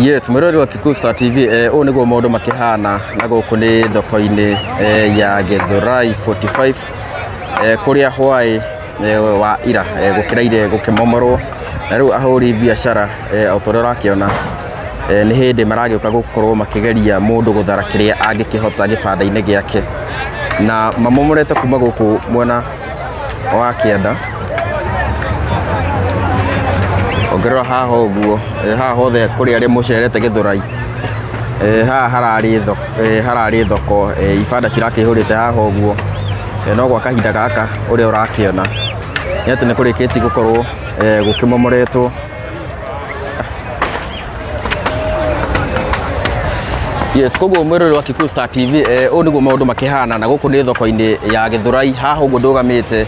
Yes, mwĩroreri wa Kikuyu Star TV, ũũ nĩguo maũndũ makĩhana na gũkũ nĩ thoko-inĩ ya Githurai 45, kũrĩa hwaĩ wa ira gũkĩraire gũkĩmomorwo na rĩu ahũri biacara, o ta ũrĩa ũrakĩona, nĩ hĩndĩ maragĩũka gũkorwo makĩgeria mũndũ gũthara kĩrĩa angĩkĩhota gĩbanda-inĩ gĩake, na mamomorete kuma gũkũ mwena wa kĩanda. Ũngĩrora haha ũguo, haha hothe kũrĩ arĩa mũcerete Gĩthũrai, haha hararĩ thoko, ibanda cirakĩihũrĩte haha ũguo, no gwa kahinda gaka ũrĩa ũrakĩona nĩ atĩ nĩ kũrĩkĩtie gũkorwo gũkĩmomoretwo. Yes, koguo mwĩroreri wa Kikuyu Star TV, ũũ nĩguo maũndũ makĩhana na gũkũ nĩ thoko-inĩ ya Gĩthũrai. Haha ũguo ndũgamĩte,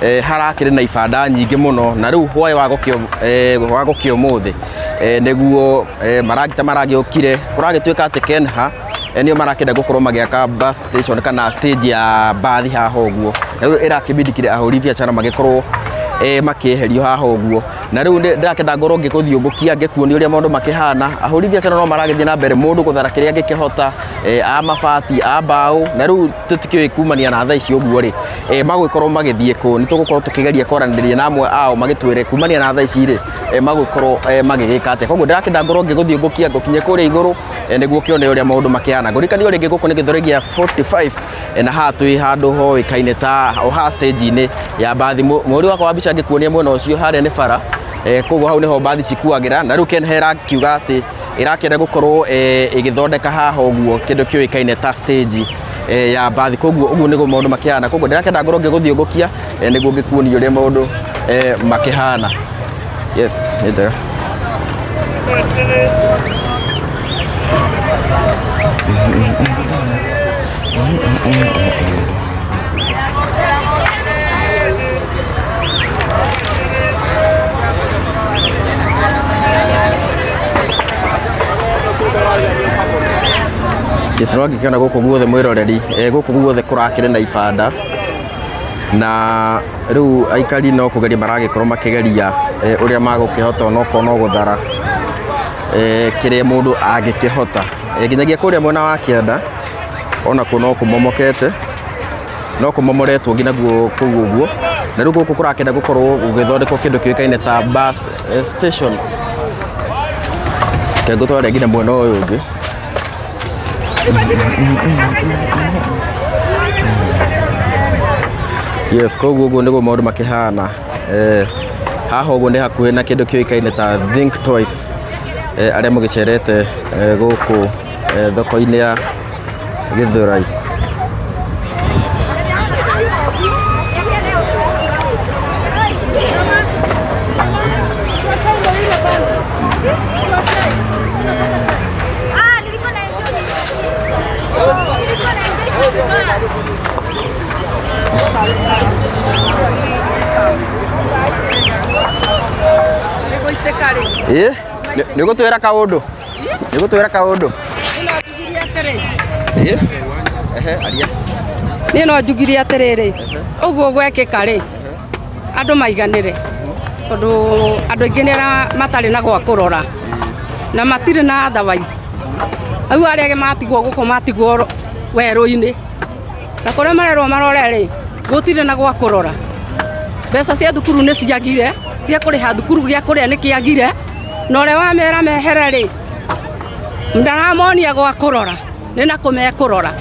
harakĩrĩ na ibanda nyingĩ mũno, na rĩu hwaĩ wa gũkĩa ũmũthĩ, nĩguo maragita maragĩũkire. Kũragĩtuĩka atĩ Kenha nĩo marakĩenda gũkorwo magĩaka bus station kana stage ya mbathi haha ũguo, na rĩu ĩrakĩbindikire ahũri biacara magĩkorwo makĩeherio haha ũguo. Na rĩu ndĩrakĩenda ngorwo ngĩgũthiũngũkia ngĩkuonia ũrĩa maũndũ makĩhana. Ahũri biacara no maragĩthiĩ na mbere mũndũ gũthara kĩrĩa angĩkĩhota, a mabati, a mbaũ, na rĩu tũtikĩũĩ kumania na thaa ici ũguo rĩ, magũgĩkorwo magĩthiĩ kũ. Nĩ tũgũkorwo tũkĩgeria kwaranĩria na amwe ao magĩtwĩre kumania na thaa ici rĩ, magũgĩkorwo magĩgĩka atĩa. Koguo ndĩrakĩenda ngorwo ngĩgũthiũngũkia ngũkinye kũrĩa igũrũ, nĩguo ũkĩone ũrĩa maũndũ makĩhana. Ngũririkanie o rĩngĩ gũkũ nĩ Gĩthũrai gĩa 45, na haha twĩ handũ hoĩkaine ta o haha stage-inĩ ya mbathi. Mũhũri wakwa wa mbica angĩkuonia mwena ũcio harĩa nĩ bara, koguo hau nĩho mbathi cikuagĩra. Na rĩu Kenha ĩrakiuga atĩ ĩrakĩenda gũkorwo ĩgĩthondeka haha ũguo kĩndũ kĩũĩkaine ta stage ya mbathi. Koguo ũguo nĩguo maũndũ makĩhana. Koguo ndĩrakĩenda ngorwo ngĩgũthiũngũkia, nĩguo ngĩkuonie ũrĩa maũndũ makĩhana. Yes, nĩ njega. Gĩtũra ngĩkĩona gũkũ guothe mwĩroreri, gũkũ guothe kũrakĩrĩ na ibanda, na rĩu aikari no kũgeria maragĩkorwo makĩgeria ũrĩa magũkĩhota onokorwo no gũthara kĩrĩa mũndũ angĩkĩhota. Nginyagia kũrĩa mwena wa kĩanda onakuo no kũmomokete, no kũmomoretwo nginyaguo kũu ũguo. Na rĩu gũkũ kũrakĩenda gũkorwo gũgĩthondekwo kĩndũ kĩũĩkaine ta bus station. Reke ngũtware nginya mwena ũyũ ũngĩ. Yes, koguo ũguo nĩguo maũndũ makĩhana. Haha ũguo nĩ hakuhĩ na kĩndũ kĩũĩkaine ta Think Twice, arĩa mũgĩcerete gũkũ thoko-inĩ ya Gĩthũrai. Ĩ, nĩ ũgũtwĩra kaũndũ? Nĩ ũgũtwĩra kaũndũ? Ĩ, ehe, aria. Niĩ no njugire atĩrĩrĩ, ũguo gwekĩka rĩ, andũ maiganĩre, tondũ andũ aingĩ nĩ arĩa matarĩ na gwa kũrora na matirĩ na otherwise. Rĩu arĩa angĩ matigwo gũkũ matigwo werũ-inĩ, na kũrĩa marerwo marore rĩ, gũtirĩ na gwa kũrora. Mbeca cia thukuru nĩ ciagire, cia kũrĩha thukuru gĩa kũrĩa nĩ kĩagire, na ũrĩa wamera mehere rĩ, ndaramonia gwa kũrora, nĩ nakũ mekũrora,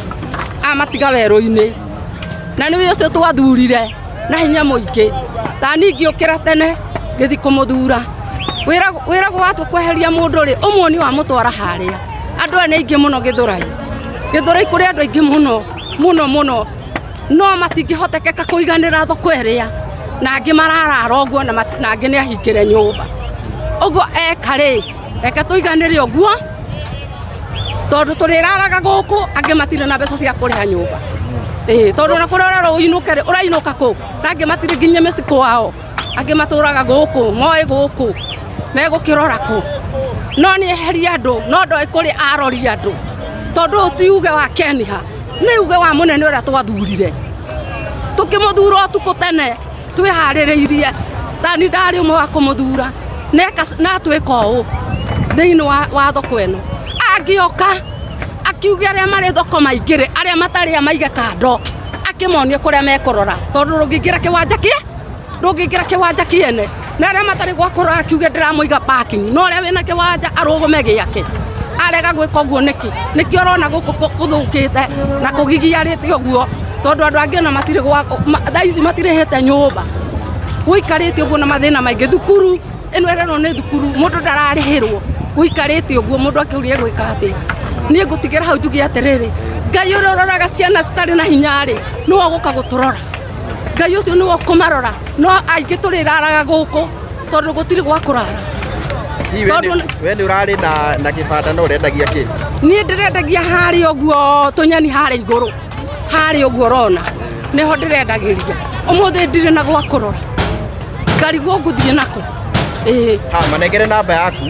amatiga werũ-inĩ. Na nĩwe ũcio twathurire na hinya mũingĩ, ta niĩ ngĩũkĩra tene ngĩthiĩ kũmũthura. Wĩragwo watua kweheria mũndũ rĩ, ũmuonie wamũtwara harĩa. Andũ aya nĩ aingĩ mũno Gĩthũrai. Gĩthũrai kũrĩ andũ aingĩ mũno mũno mũno, no matingĩhotekeka kũiganĩra thoko ĩrĩa, na angĩ mararara ũguo na angĩ nĩ ahingĩre nyũmba. Ũguo eka rĩ, reke tũiganĩre ũguo, tondũ tũrĩraraga gũkũ, angĩ matirĩ na mbeca cia kũrĩha nyũmba. Ĩĩ, tondũ ona kũrĩa ũrerwo ũinũke rĩ, ũrainũka kũ? Na angĩ matirĩ nginya mĩciĩ kwao, angĩ matũraga gũkũ, moĩ gũkũ, megũkĩrora kũ? No nĩ eherie andũ, no ndoĩ kũrĩa aroria andũ, tondũ ũyũ ti uge wa Keniha, nĩ uge wa mũnene ũrĩa twathurire. Tũkĩmũthura ũtukũ tene twĩharĩrĩirie, ta niĩ ndarĩ ũmwe wa kũmũthura, na atwĩka ũũ. Thĩinĩ wa thoko ĩno angĩoka akiuge arĩa marĩ thoko maingĩre, arĩa matarĩ maige kando, akĩmonie kũrĩa mekũrora, tondũ ndũngĩingĩra kĩwanja kĩ ndũngĩingĩra kĩwanja kĩene, na arĩa matarĩ gwa kũrora akiuge ndĩramũiga parking, no ũrĩa wĩna kĩwanja arũgame gĩake. Arega gwĩka ũguo nĩkĩ? Nĩkĩo ũrona gũkũ gũthũkĩte na kũgigiarĩte ũguo, tondũ andũ angĩ ona matirĩ gwa thaa ici matirĩhĩte nyũmba, gũikarĩte ũguo na mathĩna maingĩ. Thukuru ĩno ĩrerwo nĩ thukuru, mũndũ ndararĩhĩrwo, gũikarĩte ũguo, mũndũ akĩũria gwĩka atĩa? Niĩ ngũtigĩra hau njuge atĩrĩrĩ, Ngai ũrĩa ũroraga ciana citarĩ na hinya rĩ, nĩwe ũgũka gũtũrora. Ngai ũcio nĩwe ũkũmarora, no aingĩ tũrĩraraga gũkũ tondũ gũtirĩ gwa kũrara. Hihi we we nĩ ũrarĩ na kĩbanda na ũrendagia kĩ? Niĩ ndĩrendagia harĩa ũguo tũnyeni, harĩa igũrũ harĩa ũguo ũrona nĩho ndĩrendagĩria. Ũmũthĩ ndirĩ na gwa kũrora, ngarigwo ngũthiĩ nako, ĩĩ. Ha, manengere namba yaku,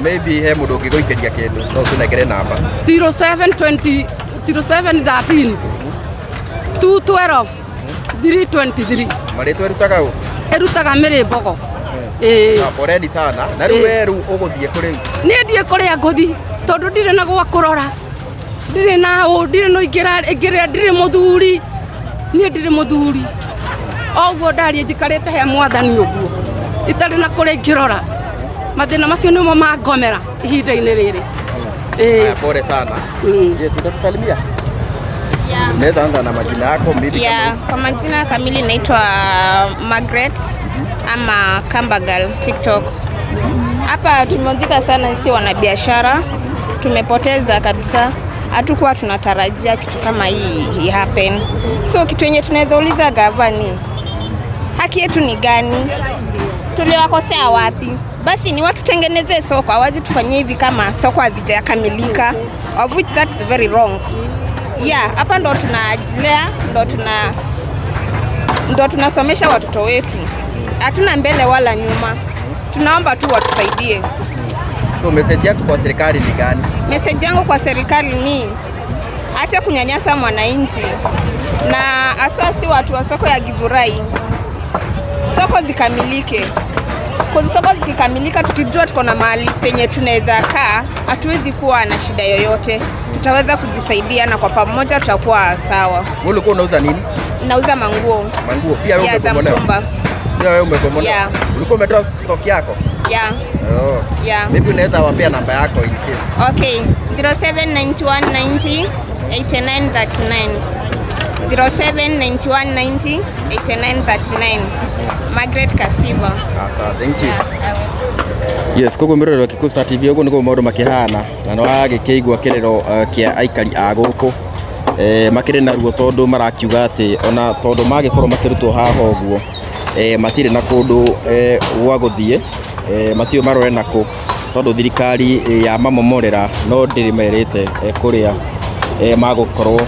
maybe he mũndũ ũngĩgũikĩria kĩndũ, no ũtũnengere namba. 0720 0713 212 323. Marĩtwa ĩrutaga ũ? Ĩrutaga mĩrĩ mbogo, ĩĩ. Ah, poleni sana. Na rĩu we rĩu ũgũthiĩ kũ rĩu? Niĩ ndiĩ kũrĩa ngũthi tondũ ndirĩ na gwa kũrora, ndirĩ na ũ, ndirĩ no ingĩra ingĩrĩa, ndirĩ mũthuri, niĩ ndirĩ mũthuri. Oguo ndariĩ njikarĩte he mwathani ũguo itarĩ na kũrĩa ingĩrora. Mathĩna macio nĩmo mangomera ihinda-inĩ rĩrĩ, ĩĩ. Haya, pole sana. Yes, utatusalimia? Yeah. Unaweza anza na majina yako maybe. Yeah, kwa majina kamili naitwa Margaret ama Kamba Girl TikTok. Hapa tumeudhika sana sisi wanabiashara, tumepoteza kabisa. Hatukuwa tunatarajia kitu kama hii happen. So kitu yenye tunaweza uliza gava ni haki yetu ni gani? Tuliwakosea wapi? Basi ni watutengenezee soko, hawazi tufanyie hivi kama soko hazijakamilika, of which that's very wrong. Yeah, hapa ndo tunajilea, ndo tunasomesha watoto wetu, hatuna mbele wala nyuma. Tunaomba tu watusaidie. So message yako kwa serikali ni gani? Message yangu kwa serikali ni acha kunyanyasa mwananchi, na hasa si watu wa soko ya Githurai, soko zikamilike. Kwa soko zikikamilika, tukijua tuko na mahali penye tunaweza kaa, hatuwezi kuwa na shida yoyote, tutaweza kujisaidia na kwa pamoja tutakuwa sawa. Wewe ulikuwa unauza nini? Nauza manguo. Manguo. Pia wewe Ya za umebomolewa? mtumba. Pia wewe umebomolewa? Yeah. Ulikuwa umetoa stock yako? Yeah. Oh. Yeah. Maybe unaweza wapea namba yako in case. Okay, 079190 8939. 079190 8939. Margaret Kasiva. Ah, sawa, thank you. Yeah. Yes, koguo mwĩroreri wa Kikuyu Star TV, ũguo nĩguo maũndũ makĩhana, na nĩ wagĩkĩigua kĩrĩro kĩa aikari a gũkũ, makĩrĩ na ruo tondũ marakiuga atĩ ona tondũ magĩkorwo makĩrutwo haha ũguo, matirĩ na kũndũ gwa gũthiĩ, matiũĩ marore nakũ tondũ thirikari yamamomorera no ndĩrĩ merĩte kũrĩa magũkorwo.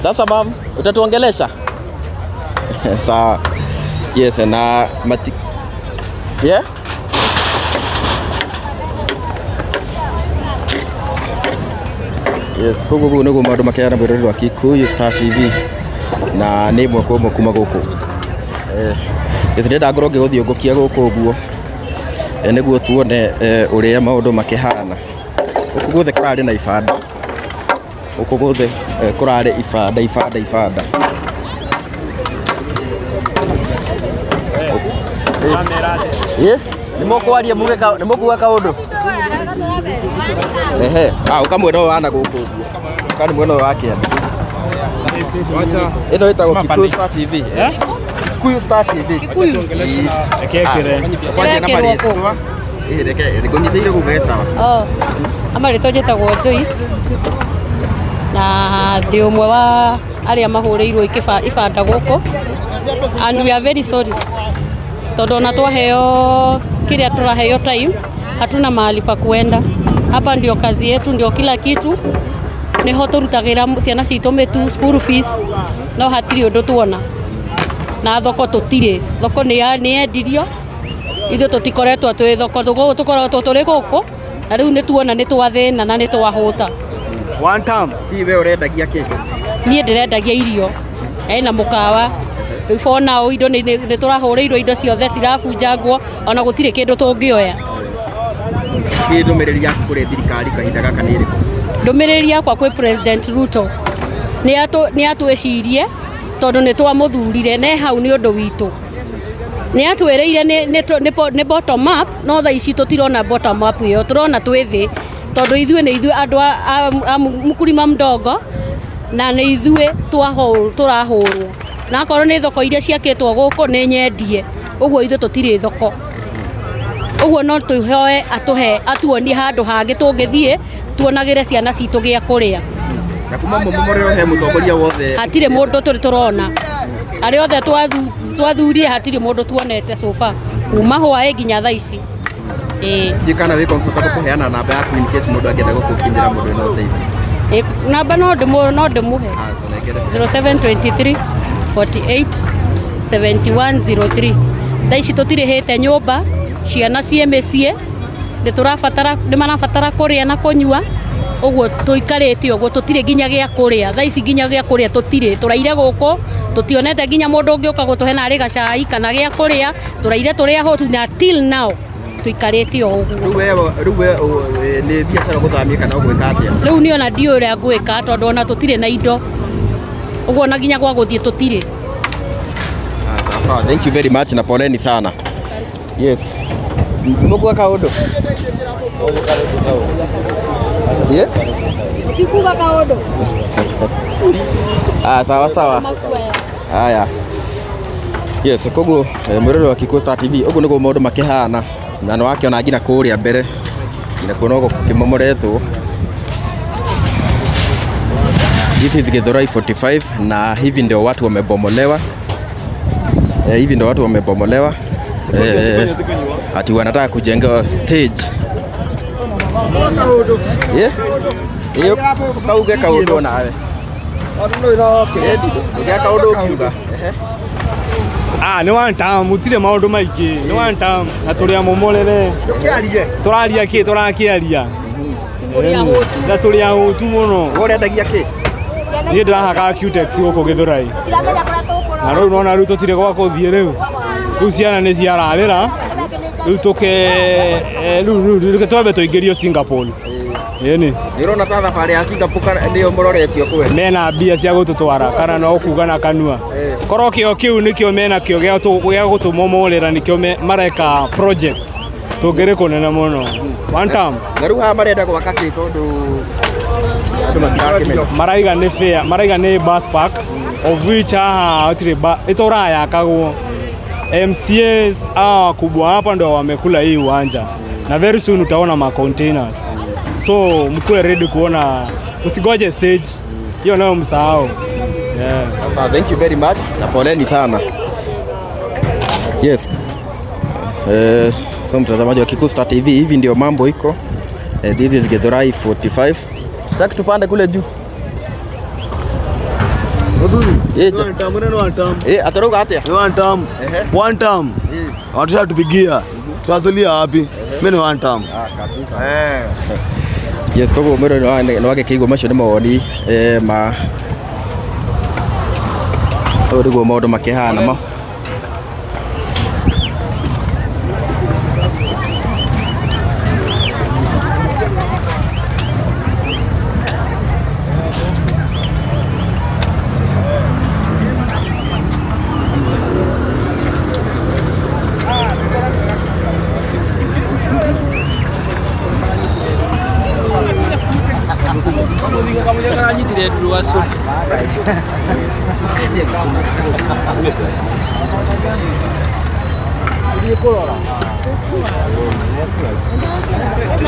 Sasa mam, utatuongelesha? Sawa. Yes, na mati yeah? Yes, koguo guo nĩguo maũndũ makĩhana, mwĩroreri wa Kikuyu Star TV, na nĩ ĩmwe kwa ĩmwe kuma gũkũ. Yes, ndĩrenda ngorwo ngĩgũthiũngũkia gũkũ ũguo, nĩguo tuone ũrĩa maũndũ makĩhana. Gũkũ guothe kũrarĩ na ibanda, gũkũ guothe kũrarĩ ibanda, ibanda, ibanda. Nĩ mũkwaria muge nĩ mũkuga kaũndũ? Ehe, ah, ũka mwena ũyũ wa na gũkũ ũguo. Ũka nĩ mwena ũyũ wa kĩanda. Ĩno ĩtagwo Kikuyu Star TV. Kikuyu Star TV. Kikuyu. Kwanjia na Ĩrekĩrwo kũ? marĩtwa. Ĩ, reke ngũnyitĩire gũkũ sawa. Oh, amarĩtwa njĩtagwo Joyce na ndĩ ũmwe wa arĩa mahũrĩirwo ibanda gũkũ, and we are very sorry tondũ ona twaheo kĩrĩa tũraheo time, hatuna mahali pa kuenda. Hapa ndio kazi yetu, ndio kila kitu, niho tũrutagĩra ciana citũ mĩtu, school fees, no hatirĩ ũndũ tuona na thoko tũtirĩ. Thoko nĩ yendirio, ithuĩ tũtikoretwo twĩ thoko, tũkoretwo tũrĩ gũkũ na rĩu nĩ tuona nĩ twathĩna na nĩ twahũta. One time. Hihi we ũrendagia kĩ? Niĩ ndĩrendagia irio ena mũkawa. Rĩu for now indo nĩ tũrahũrĩirwo, indo ciothe cirabunjangwo, ona gũtirĩ kĩndũ tũngĩoya. Kĩ ndũmĩrĩri yaku kũrĩ thirikari kahinda gaka nĩ ĩrĩkũ? Ndũmĩrĩri yakwa kwĩ President Ruto nĩ atwĩcirie tondũ nĩ twamũthurire ne hau nĩ ũndũ witũ. Nĩ atwĩrĩire nĩ bottom up, no thaa ici tũtirona bottom up ĩyo, tũrona twĩ thĩ tondũ ithuĩ nĩ ithuĩ andũ a mkulima mdogo na nĩ ithuĩ tũrahũrwo, na akorwo nĩ thoko iria ciakĩtwo gũkũ nĩ nyendie, ũguo ithuĩ tũtirĩ thoko. Ũguo no tũhoe atũhe atuonie handũ hangĩ tũngĩthiĩ tuonagĩre ciana citũ gĩa kũrĩa. Na kuma mũmomorero he mũtongoria wothe? Hatirĩ mũndũ tũrĩ tũrona, arĩa othe twathurire hatirĩ mũndũ tuonete so far kuma hwaĩ nginya thaa ici, ĩĩ. Ndiũ kana wĩ comfortable kũheana namba yaku in case mũndũ angĩenda gũkũkinyĩra, mũndũ wĩna ũteithio? Ĩ, namba no ndĩmũhe. Ah, tũnengere. 0723 48 7103. Thaa ici tũtirĩhĩte nyũmba, ciana ciĩ mĩciĩ, nĩ tũrabatara, nĩ marabatara kũrĩa na kũnyua. Ũguo tũikarĩte ũguo tũtirĩ nginya gĩa kũrĩa thaa ici, nginya gĩa kũrĩa tũtirĩ. Tũraire gũkũ tũtionete nginya mũndũ ũngĩũka gũtũhe narĩ gacai kana gĩa kũrĩa. Tũraire tũrĩ ahũtu na till now tũikarĩte o ũguo. Rĩu we nĩ biacara gũthamia kana ũgwĩka atĩa? Rĩu niĩ ona ndiũĩ ũrĩa ngwĩka tondũ ona tũtirĩ na indo ũguo, ona nginya gwa gũthiĩ tũtirĩ. Ah, sawa, thank you very much na poleni sana. Yes. Mũkuga kaũndũ? Yeah? Tikuga kaũndũ. Ah, sawa sawa. Haya. Yes, koguo mwĩrore wa Kikuyu Star TV, ũguo nĩguo maũndũ makĩhana na nĩ wakĩona nginya kũrĩa mbere nginya kuo no gũkĩmomoretwo. This is Githurai 45 na hivi ndio watu wamebomolewa. Hivi ndio watu wamebomolewa. Ati wanataka kujengewa stage. Yeah? Iyo kauge kaũndũ nawe. Ndũgĩa kaũndũ ũkiuga. Ah, nĩ one time, mũtirĩ maũndũ maingĩ, nĩ one time na tũrĩ amomorere. Tũraria kĩ tũrakĩaria na tũrĩ ahũtu mũno. Wewe ũrendagia kĩ? Niĩ ndĩrahaka Cutex gũkũ Gĩthũrai na rĩu nona rĩu tũtirĩ gwa kũthiĩ, rĩu ciana nĩ ciararĩra, rĩu tũke rĩu rĩu twambe tũingĩrio Singapore, ĩni. Nĩ ũrona ta thabarĩ ya Singapore kana nĩyo mũroretio kwenda? Mena mbia cia gũtũtwara kana no kuga na kanua korwo kĩo kĩu nĩkĩo mena kĩo gĩa gũtũmomorera, nĩkĩo mareka project tũngĩrĩ kũnene mũno, one time. Na rĩu haha marenda gwaka kĩ, tondũ andũ matirakĩmenya? Maraiga nĩ fair, maraiga nĩ bus park, of which haha hatirĩ ĩtũraga yakagwo. MCAs hawa wakubwa hapa ndo wamekula hii uwanja na very soon utaona ma containers, so mkuwe ready kuona, usigoje stage hiyo nayo msahau, yeah. Sasa, thank you very much na poleni sana. Yes. So mtazamaji wa Kikuyu Star TV, hivi ndio mambo iko. This is Githurai 45. Sasa tupande kule juu. Muthuri. Eh, One term, neno one term. Atarauga atia? Ni one term. One term. Watu tupigia. Tuazulia wapi? Mimi ni one term. Yes, koguo mwĩrori nĩ wagĩkĩigua macio nĩ mawoni ma ũyũ nĩguo maũndũ makĩhana ma.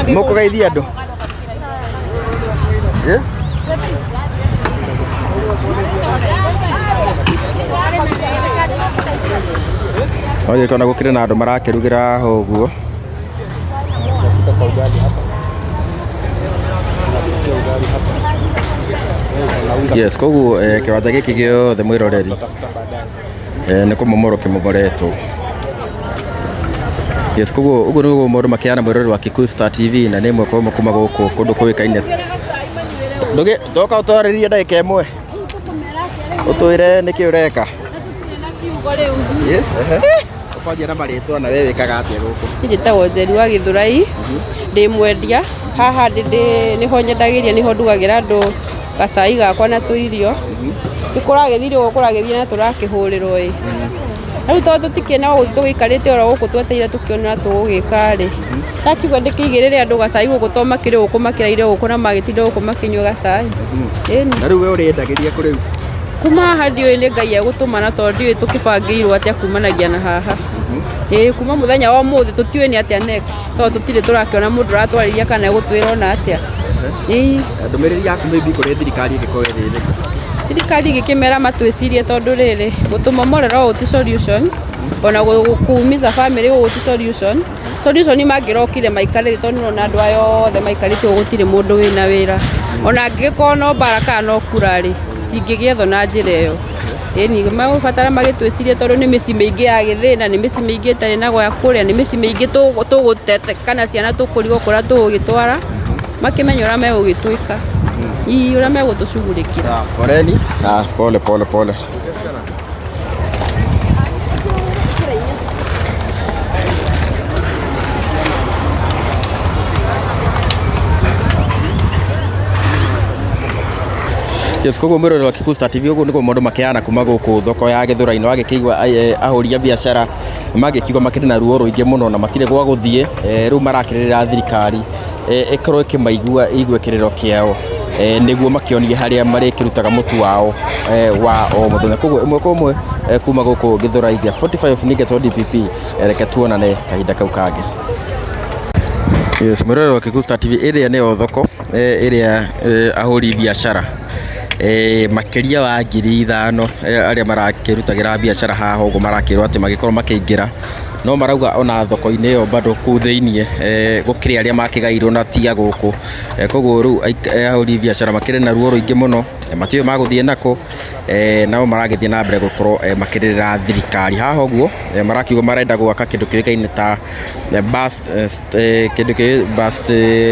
Mũkũgeithia andũ. Eh? Wagĩkona gũkĩrĩ na andũ marakĩrugĩra haha ũguo. Yes, koguo kĩwanja gĩkĩ gĩothe mwĩroreri nĩ kũmomorwo kĩmomoretwo. Yes, koguo ũguo nĩguo maũndũ makĩhana, mwĩroreri wa Kikuyu Star TV, na nĩ ĩmwe kwa ĩmwe kuma gũkũ kũndũ kũĩkaine. Ndũgĩ toka ũtwarĩrie ndagĩka ĩmwe ũtwĩre nĩkĩ ũreka. Ehe. Ũkwanjia na marĩtwa na we wĩkaga atĩa gũkũ? Njĩtagwo Njeri wa Gĩthũrai. Ndĩ mwendia haha ndĩ nĩho nyendagĩria, nĩho ndugagĩra andũ gacai gakwa na tũirio. Nĩ kũragĩthire ũguo kũragĩthiĩ na tũrakĩhũrĩrwo ĩ. Rĩu tondũ tũtikĩrĩ na gũthiĩ, tũgĩikarĩte oro gũkũ twetereire tũkĩone ũrĩa tũgũgĩka rĩ, ndakiuga ndĩkĩigĩrĩre andũ gacai gũkũ tondũ makĩrĩ gũkũ makĩraire gũkũ na magĩtinda gũkũ makĩnyua gacai. Ĩni. Na rĩu we ũrĩendagĩria kũ rĩu? Kuma haha ndiũĩ nĩ Ngai egũtũmana tondũ ndiũĩ tũkĩbangĩirwo atĩa kumanagia na haha. Ĩĩ, kuma mũthenya wa ũmũthĩ tũtiũĩ nĩ atĩa next tondũ tũtirĩ tũrakĩona mũndũ ũratwarĩria kana egũtwĩra ona atĩa. Ĩĩ. Ndũmĩrĩri yaku maybe kũrĩ thirikari ĩngĩkorwo ĩrĩ ĩrĩkũ? Thirikari ĩgĩkĩmera matwĩcirie tondũ rĩrĩ, gũtũmomorera ũũ ti solution, ona kuumiza family ũũ ti solution. Solution mangĩrokire maikarĩte tondũ nĩũrona andũ aya othe maikarĩte ũũ gũtirĩ mũndũ wĩna wĩra. Ona angĩgĩkorwo no mbara kana no kura rĩ, citingĩgĩethwo na njĩra ĩyo. Ĩni megũbatara magĩtwĩcirie tondũ nĩ mĩciĩ mĩingĩ ya gĩthĩna, nĩ mĩciĩ mĩingĩ ĩtarĩ na gwa kũrĩa, nĩ mĩciĩ mĩingĩ tũgũtete kana ciana tũkũrigwo kũrĩa tũgũgĩtwara, makĩmenye ũrĩa megũgĩtwĩka. Ii, ũrĩa megũtũcugurĩkĩra. Poleni. Ah, pole pole pole. Yes, koguo mwĩroreri wa Kikuyu Star TV, ũguo nĩguo maũndũ makĩhana kuma gũkũ thoko ya Gĩthũrai. Nĩ wagĩkĩigua ahũri a biacara magĩkiuga makĩrĩ na ruo rũingĩ mũno na matirĩ gwa gũthiĩ. Rĩu marakĩrĩrĩra thirikari ĩkorwo ĩkĩmaigua, ĩigue kĩrĩro kĩao, nĩguo makĩonie harĩa marĩkĩrutaga mũtu wao wa o mũthenya. Koguo ĩmwe kwa ĩmwe, kuma gũkũ Gĩthũrai gĩa 45 nĩngetwo DPP, reke tuonane kahinda kau kangĩ. Yes, mwĩroreri wa Kikuyu Star TV, ĩrĩa nĩyo thoko ĩrĩa ahũri biacara makĩria wa 5,000 arĩa marakĩrutagĩra biacara haha ũguo marakĩrwo atĩ magĩkorwo makĩingĩra, no marauga ona thoko-inĩ ĩyo bado kũu thĩiniĩ gũkĩrĩ arĩa makĩgairwo na ti a gũkũ. Koguo rĩu ahũri biacara makĩrĩ na ruo rũingĩ mũno, matiũĩ magũthiĩ nakũ, nao maragĩthiĩ na mbere gũkorwo makĩrĩrĩra thirikari. Haha ũguo marakiuga marenda gwaka kĩndũ kĩũĩkaine ta bus kĩndũ kĩ bus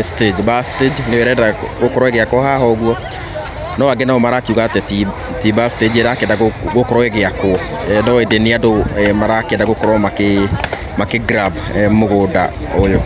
stage, bus stage nĩyo ĩrenda gũkorwo ĩgĩakwo haha ũguo, no angĩ nao marakiuga atĩ ti bus stage ĩrakĩenda gũkorwo ĩgĩakwo, no ĩndĩ nĩ andũ marakĩenda gũkorwo makĩ grab mũgũnda ũyũ.